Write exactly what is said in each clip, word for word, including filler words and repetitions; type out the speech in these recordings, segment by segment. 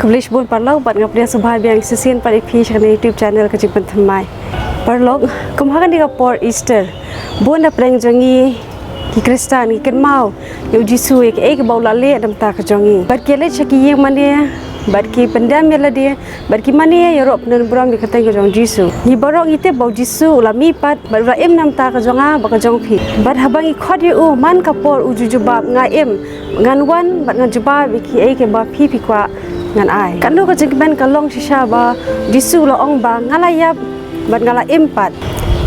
Khublei shibun paralok, bad nga pdiang sngewbha biang shisien pat ïa phi sha kane YouTube channel Ka Jingpynthymmai. Paralok, kum ha kane ka por Easter, bun na pdeng jong ngi ki Khristan ngi kynmaw ïa u Jisu, ïa kaei kaba u la leh na ka bynta ka jong ngi. Bad ki leit sha ki ïing mane, bad ki pyndem ïa lade, bad ki mane ïaroh pyndon burom ïa ka kyrteng ka jong u Jisu. Ngi baroh ngi tip ba u Jisu u la mihpat, bad u la im na ka bynta ka jong nga bad ka jong phi. Bad haba ngi khot ïa u man ka por u ju jubab, nga im, ngan wan bad ngan jubab ïa kiei kiba phi phi kwah, ngan ai. Katno ka jingkmen ka long shisha ba u Jisu u la ong ba nga la ïap bad nga la im pat.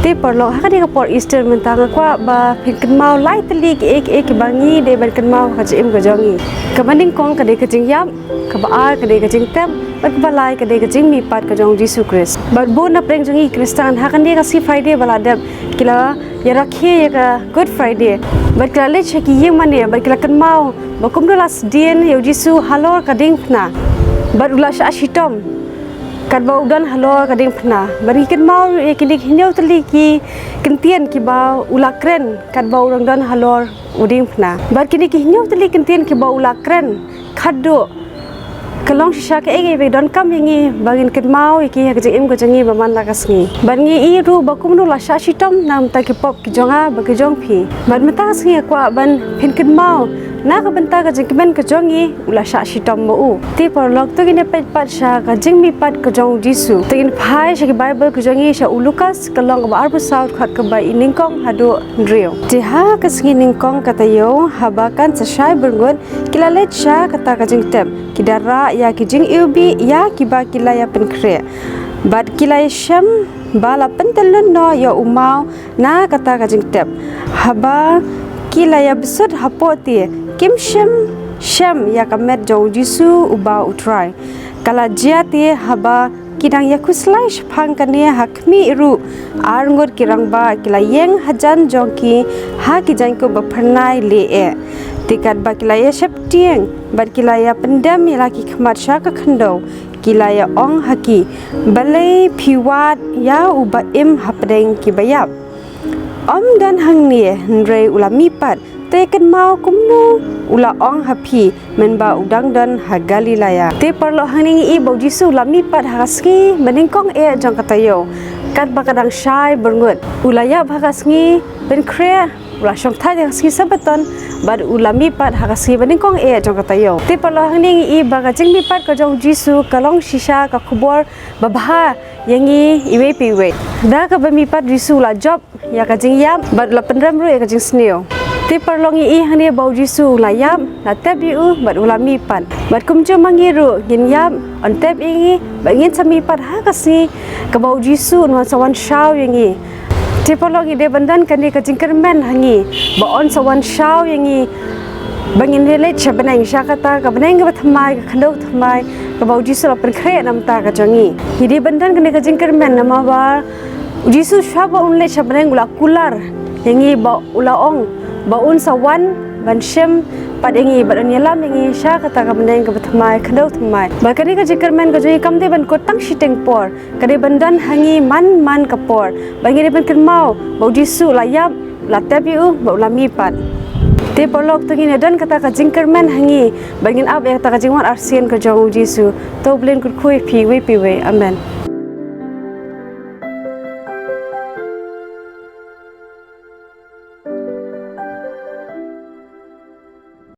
Te paralok, ha kane ka por Easter mynta nga kwah ba phin kynmaw lai tylli kiei kiei kiba ngi dei ban kynmaw ha ka jingim ka jong ngi. Kaba nyngkong ka dei ka jingïap, kaba ar ka dei ka jingtep, bad kaba lai ka dei ka jingmihpat ka jong u Jisu Khrist. Bad bun na pdeng jong ngi Khristan ha kane ka sngi Friday ba la dep, ki la ïarakhe ïa ka Good Friday. Bad ki la leit sha ki ïing mane, bad ki la kynmaw ba kumno la sdien ïa u Jisu halor ka diengphna. Bad u la shah shitom katba u don halor ka diengphna. Bad ngi kynmaw ïa kine ki hynñiew tylli ki kyntien kiba u la kren katba u dang don halor u diengphna. Bad kine ki hynñiew tylli kyntien kiba u la kren, khadduh ka long shisha kaei kaei ba donkam ïa ngi ba ngin kynmaw ïa ki ha ka jingim ka jong ngi ba man la ka sngi. Bad ngi i ruh ba kumno u la shah shitom na ka bynta ki pop ki jong nga bad ki jong phi. Bad mynta ka sngi nga kwah ban phin kynmaw na ka bynta ka jingkmen ka jong ngi u la shah shitom ma u. Te paralok, to ngin ïa peit pat sha ka jingmihpat ka jong u Jisu. To ngin phai sha ki Bible ka jong ngi, sha u Lukas ka lynnong kaba arphew saw, dkhot kaba nyngkong haduh hynriew. Te ha ka sngi nyngkong ka taïew, haba kan sa shai byrngut, ki la leit sha kata ka jingtep, ki da rah ïa ki jingiwbih ïa kiba ki la ïa pynkhreh. Bad ki la ïa shem ba la pyntyllun noh ïa u maw na kata ka jingtep. Haba ki la ïa bsut hapoh te, kim shym shem ïa ka met jong u Jisu uba u Trai. Ka la jia te haba ki dang ïa khuslai shaphang kane ha khmih ruh, arngut ki rangbah ki la ïeng hajan jong ki ha ki jaiñkup ba phyrnai leh eh. Te katba ki la ïa sheptieng bad ki la ïa pyndem ïa la ki khmat sha ka khyndew, ki la ïa ong ha ki, balei phi wad ïa uba im hapdeng kiba ïap? Um don hangne, hynrei u la mihpat. To ïa kynmaw kumno u la ong ha phi mynba u dang don ha Galilea. Te paralok, hangne ngi i ba u Jisu u la mihpat ha ka sngi ba nyngkong eh jong ka taïew, katba ka dang shai byrngut. U la ïap ha ka sngi pynkhreh, u la shongthait ha ka sngi Sabaton, bad u la mihpat ha ka sngi ba nyngkong eh jong ka taïew. Te paralok, hangne ngi i ba ka jingmihpat ka jong u Jisu ka long shisha ka khubor babha ïa ngi iwei pa iwei. Da kaba mihpat u Jisu u la jop ïa ka jingïap bad u la pynrem ruh ïa ka jingsniew. Te paralok, ngi i hangne ba u Jisu u la ïap, la tep ïa u bad u la mihpat. Bad kumjuh ma ngi ruh ngin ïap, yn tep ïa ngi bad ngin sa mihpat ha ka sngi kaba u Jisu un wan sa wan shaw ïa ngi. Te paralok, ngi dei ban don kane ka jingkyrmen ha ngi ba un sa wan shaw ïa ngi, ba ngin ïaleit sha bneng, sha kata ka bneng kaba thymmai, ka khyndew thymmai kaba u Jisu la pynkhreh na ka bynta ka jong ngi. Ngi dei ban don kane ka jingkyrmen namar ba u Jisu shuwa ba un leit sha bneng u la kular ïa ngi, ba u la ong ba un sa wan ban shim pat ïa ngi bad un ïalam ïa ngi sha kata ka bneng kaba thymmai, khyndew thymmai. Bad kane ka jingkyrmen ka jong ngi kam dei ban kut tang shiteng por, ka dei ban don ha ngi man man ka por. Bad ngi dei ban kynmaw ba u Jisu u la ïap, u la tep ïa u bad u la mihpat. Te paralok, to ngin ïa don kata ka jingkyrmen ha ngi bad ngin ap ïa kata ka jingwan arsien ka jong u Jisu. To U Blei un kyrkhu ïa phi iwei pa iwei. Amen.